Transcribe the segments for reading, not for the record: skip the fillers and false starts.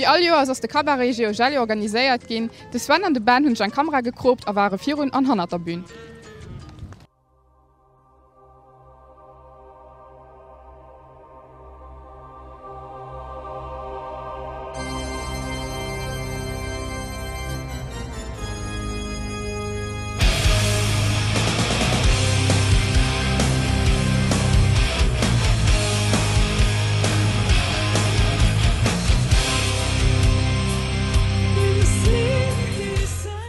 Wéi all Joers ass de Cabaret Geo Jelli organiséiert ginn. De Sven an de Ben hunn sech eng Kamera gekroopt a ware virun an hannert der Bühn.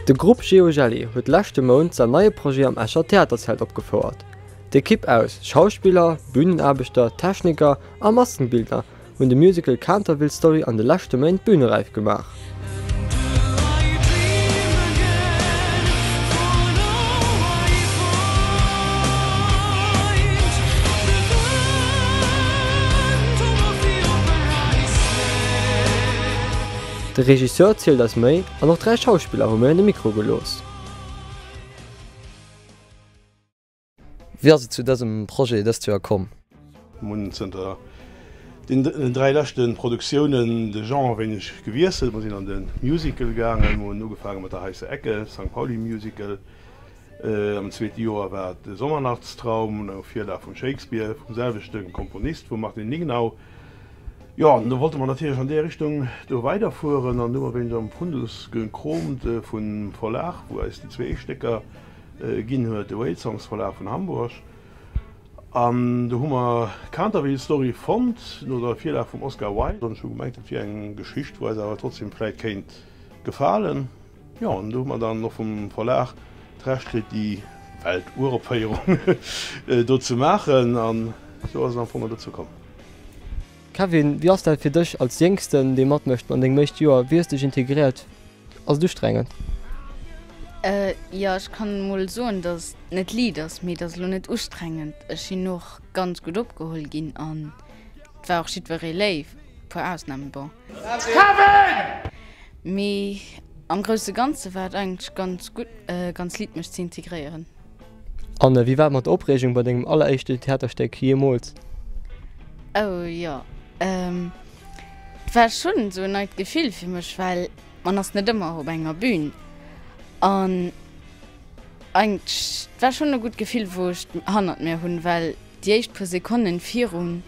De Grupp Geo Jelli huet leschte Mount säin neie Projet am Escher Theaterzelt opgefouert. D'Ekipp aus Schauspiller, Bühnenaarbechter, Techniker a Maskenbildner hunn de Musical Canterville Story an de leschte Méint bühneräif gemaach. De Regisseur zielt eis méi an och 3 Schauspiller hu mir un de Mikro gelooss. Wéi ass et zu dësem Projet dëst Joer komm? Mir hunn zënter den 3 leschte Produktiounen de Genre e wéineg gewiesselt. Mer sinn an de Musical gaangen. Mer hunn ugefaange mat der Heiße Ecke, Sankt Pauli Musical. Am zweete Joer war et de Sommernachtstraum, no Virlag vum Shakespeare, vum selwechte Komponist, vum Martin Lignau. Jo, an do wollte mer natierlech an där Richtung do weiderfueren an hu mer wéineg am Fundus gekromt vum Verlag, wou eis déi zwee éischt Stécker Ginn huet de Whale Songs Verlag vun Hamburg an do hu mer Canterville Story fonnt no der Virlag vum Oscar Wilde an ech hu gemengt dat wier eng Geschicht wou eis awer trotzdem vläit kéint gefalen. Jo an do hu mer dann och vum Verlag d'Recht kritt déi Welturopféierung do ze maachen an esou ass et am Fong dozou komm. Kevin, wéi ass dat fir dech als Jéngsten dee matmécht an dengem éischte Joer? Wéi hues dech integréiert? Ass et ustrengend? Jo, ech kann mol soen, dass et net liit ass, mee et ass elo net ustrengend. Ech sinn och ganz gutt opgeholl ginn an et war och jiddweree léif, e puer Ausnamen, bon. Mee am grousse Ganze war et eigentlech ganz gutt, ganz liit mech ze integréieren. An wéi war et mat der Opreegung bei dengem alleréischte Theaterstéck jeemools? Oh jo, et war schonn esou en neit Gefill fir mech, well Man ass net ëmmer op enger Bühn an eigentlech et war schonn e gutt Gefill wou ech hannert mir hunn, well déi éischt puer Sekonnen virun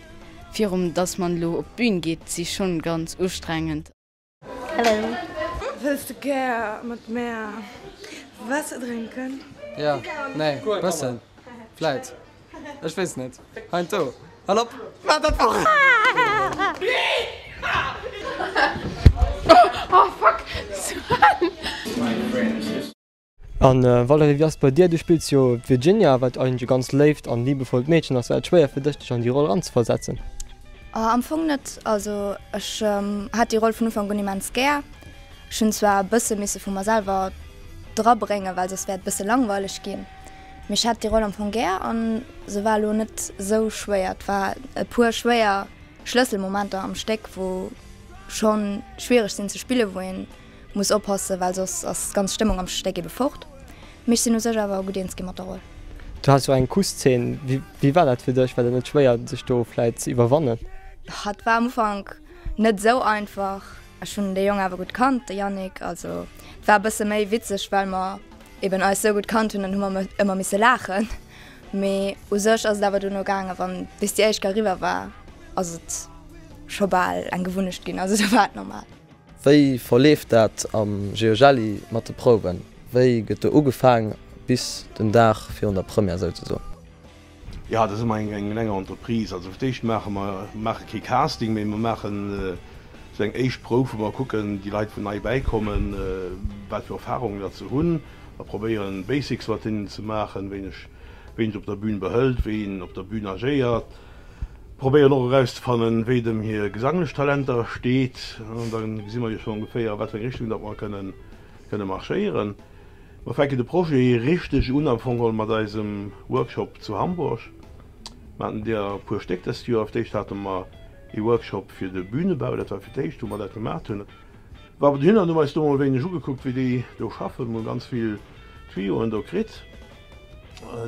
virum dass man elo op d'Bühn geet si schonn ganz ustrengend. Hello. Wëlls de gär mat mär Waasser drénken? Jo, nee, bëssen, vläit. Ech weess net. Hein do. Hal op! Maach dat fort! Oh fuck, Sven! An Valérie, wéi ass et bei dir? Du spills jo d'Virginia, wat eigentlech e ganz léift an liebevollt Meedchen ass. War et schwéier fir dech, dech an déi Roll eranzeversetzen? Am Fong net. Also ech hat déi Roll vun Ufank un immens gär. Ech hunn zwar e bësse misse vu mer selwer drabréngen, well soss wär et e bësse langweileg ginn. Mee ech hat déi Roll am Fong gär an se war elo net sou schwéier. Et war e puer schwéier Schlësselmomenter am Stéck, wou schonn schwiereg sinn ze spillen, wou een muss oppassen, well soss ass d'ganz Stëmmung am Stéck ebe fort. Mee ech sinn u sech awer gutt eens gi mat der Roll. Du has jo eng Kusszeen. Wéi war dat fir dech? War dat net schwéier, sech do vläit ze iwwerwannen? Et war am Ufank net sou einfach. Ech hunn dee Jong awer gutt kannt, de Yannick. Also et war e bësse méi witzeg, well mer eben eis sou gutt kannt hunn, dann hu mer ëmmer misse laachen. Mee u sech ass et awer dono gaangen, wann bis déi éischt Kéier eriwwer war, ass et scho bal eng Gewunnecht ginn, also do war et normal. Wéi verleeft dat am Geogelli mat de Prouwen? Wéi gëtt do ugefaang bis den Dag virun der Première souzesoen? Jo, dat ass ëmmer eng länger Entreprise. Also fir d'éischt maache mer maache kee Casting, mee mer maachen esou eng éischt Prouf, wou mer kucken, déi Leit, wou nei bäikommen, wat fir Erfarungen datt se hunn. Mer probéieren Basics mat hinnen ze maachen, wéi een wéi een sech op der Bün behëlt, wéi een op der Bün agéiert. Probéieren och erauszefannen, wéi et ëm hir gesanglech Talenter steet. An da gesi mer jo schonn ongeféier, a wat fir eng Richtung datt mer kënnen kënne marschéieren. Mer fänken de Projet richteg un am Fong geholl mat eisem Workshop zu Hamburg. Mer haten der e puer Stéck dëst Joer. Fir d'éischt hate mer ee Workshop fir de Bühnebau, dat war fir d'éischt wou mer dat gemat hunn. War awer dohinner an hu mer eis do mol e wéineg ugekuckt wéi déi do schaffen. Mer hu ganz vill Tuyauxen do kritt.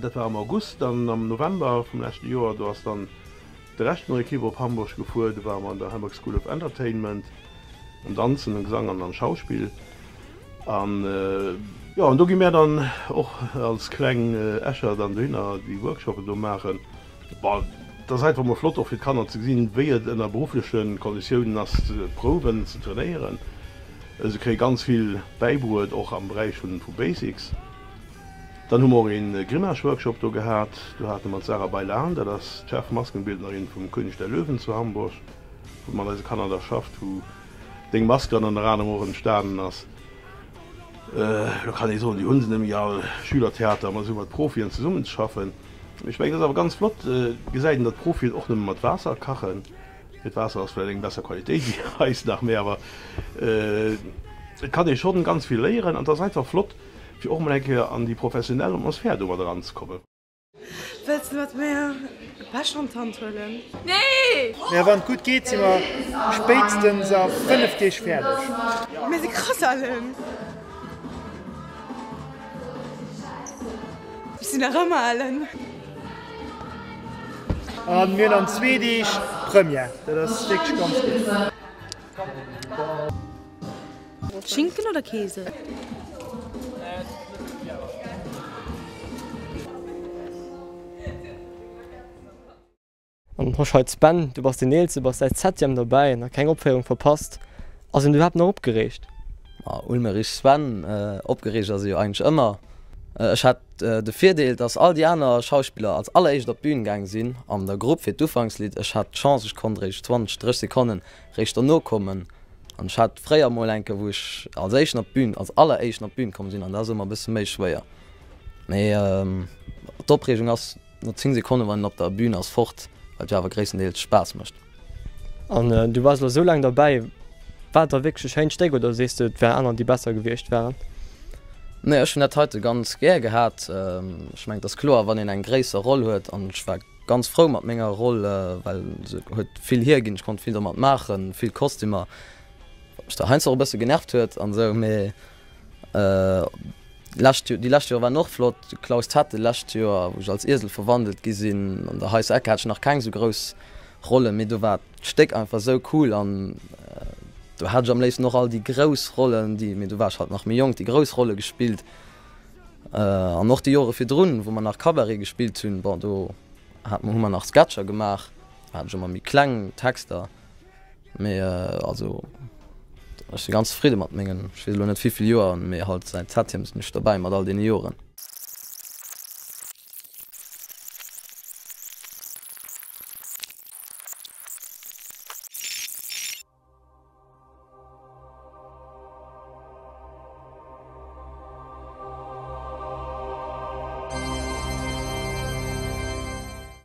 Dat war am August. Dann am November vum leschte Joer, do ass dann de Rescht vun der Ekipp op Hamburg gefuer. Do ware mer an der Hamburg School of Entertainment. Am Danzen, am Gesang an am Schauspill. An jo, an do gi mär dann och als kleng Escher dann dohinner déi Workshoppen do maachen. Bon, et ass einfach mol flott och fir d'Kanner ze gesinn, wéi et ënner beruffleche Konditiounen ass ze prouwen, ze trainéieren. Se kréie ganz vill bäibruet, och am Beräich vu Basics. Dann hu mer och ee Grimage-Workshop do gehat. Do hate mer d'Sarah Baylan, dat ass d'Chef-Maskenbildnerin vum König der Löwen zu Hamburg, wou mat eise Kanner da schafft, wou deng Mask dann ënner anerem och entstanen ass. Elo kann ee soen, déi hu se net méi all, Schülertheater, ma esou mat Profien zesummenzeschaffen. Ech mengen, dat ass awer ganz flott. Gesäit een, datt d'Profien och nëmme mat Waasser kachen. Hiert Waasser ass vläicht eng besser Qualitéit wéi eist nach, mee awer et kann ee schonn ganz vill léieren an et ass einfach flott, fir och mol eng Kéier an déi professionell Atmosphär do mat eranzekommen. Wëlls de mat mär e Becher an d'Hand huelen? Nee! Mä wann et gutt geet, si mer spéitstens a 5 Deeg fäerdeg. Mir si krass alen. Ech sinn nach ëmmer alen. A mir hunn an zwee Deeg Première. Dat ass wierklech ganz gutt. Schinken oder Käse? An Hoscheit Sven, du bass deen Eelste, bass säit Septième derbäi, nach keng Opféierung verpasst. Ass een iwwerhaapt nach opgereegt? Ma Ulmerich Sven, Opgereegt ass ee jo eigentlech ëmmer. Ech hat de Virdeel, dass all déi aner Schauspiller als alleréischt op d'Bün gaang sinn an der Grupp fir d'Ufankslidd. Ech hat d'Chance, ech konnt eréischt 20, 30 Sekonnen réischt dono kommen. An ech hat fréier mol eng Kéier, wou ech als éischten op d'Bün, als alleréischten op d'Bün komm sinn, an dat ass ëmmer e bësse méi schwéier. Mee d'Opreegung ass no 10 Sekonnen, wann een op der Bün ass, fort, well et jo awer gréisstendeels Spaass mécht. An du bass elo esou laang derbäi, war et da wierklech e schéint Stéck oder sees de, et wären aner, déi besser gewiescht wären? Nee, ech hunn dat heite ganz gär gehat. Ech mengen, et ass kloer, wann een eng gréisser Roll huet, an ech war Ganz frou mat menger Roll, well se huet vill hierginn, ech konnt vill domat maachen, vill Kostümer, wat mech da heiansdo och e bësse genervt huet an esou, mee lescht Joer, déi lescht Joer waren och flott, Klaus Tette lescht Joer, wou ech als Iesel verwandelt gi sinn, an der Heisse Ecke hat ech nach keng esou grouss Rolle, mee do war d'Stéck einfach esou cool an do hat ech am léifsten och all déi grouss Rollen, déi, mee do war ech halt nach méi jonk, déi grouss Rolle gespillt. An och déi Jore virdrun, wou mer nach Cabaret gespillt hunn, bon do hat mer, hu mer nach Sketcher gemaach, do hat ech ëmmer méi kleng Texter, mee also ech si ganz zefridde mat mengen, ech weess elo net wéivill Joer, mee halt säit Septième sinn ech dobäi mat all deene Joren.